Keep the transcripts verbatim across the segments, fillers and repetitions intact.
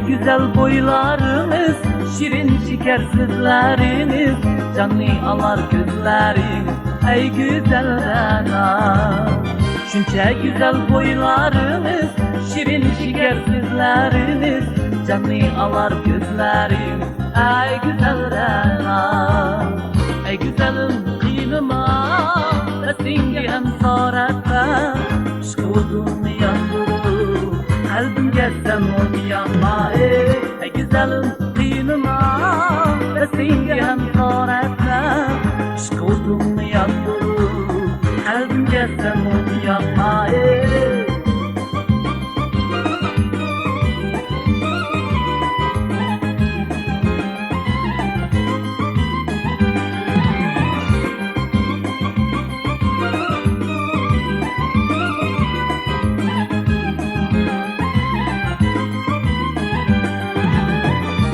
گۈزەل بويلىرىڭىز، شېرىن شېكەر سۆزلىرىڭىز، جاننى ئالار كۆزلىرىڭىز، ئەي گۈزەل رەنا. شۇنچە گۈزەل بويلىرىڭىز، شېرىن شېكەر سۆزلىرىڭىز، جاننى ئالار كۆزلىرىڭىز، ئەي گۈزەل رەنا. ئەي گۈزەلىم، قىينىما، بەسىڭگە ھەم سارەتمە، ئىشقىڭنى ياندۇرۇپ، قەلبىمگە سەن ئوت ياقما، ئەي. ئەي گۈزەلىم، قىينىما، بەسىڭگە ھەم سارەتمە، ئىشقىڭنى ياندۇرۇپ، قەلبىمگە سەن ئوت ياقما، ئەي.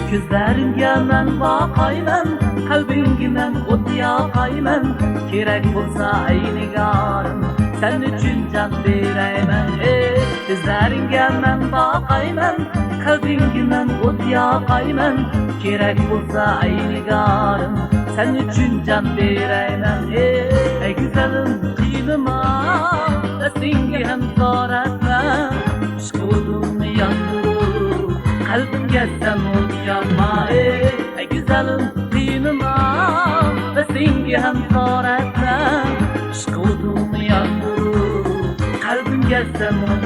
كۆزلىرىڭگە مەن باقايمەن، قەلبىڭگە مەن ئوت ياقايمەن، كېرەك بولسا ئەي نىگارىم، سەن ئۈچۈن جان بېرەيمەن، ئېي. كۆزلىرىڭگە مەن باقايمەن، قەلبىڭگە مەن ئوت ياقايمەن، كېرەك بولسا ئەي نىگارىم، سەن ئۈچۈن جان بېرەيمەن، ئېي. ئەي گۈزەلىم، قىينىما، بەسىڭگە ھەم سارەتمە، ئىشقىڭنى ياندۇرۇپ، قەلبىمگە سەن ئوت ياقما، ئېي. ئەي گۈزەلىم، قىينىما، بەسىڭگە ھەم سارەتمە، ئىشقىڭنى ياندۇرۇپ، قەلبىمگە سەن ئوت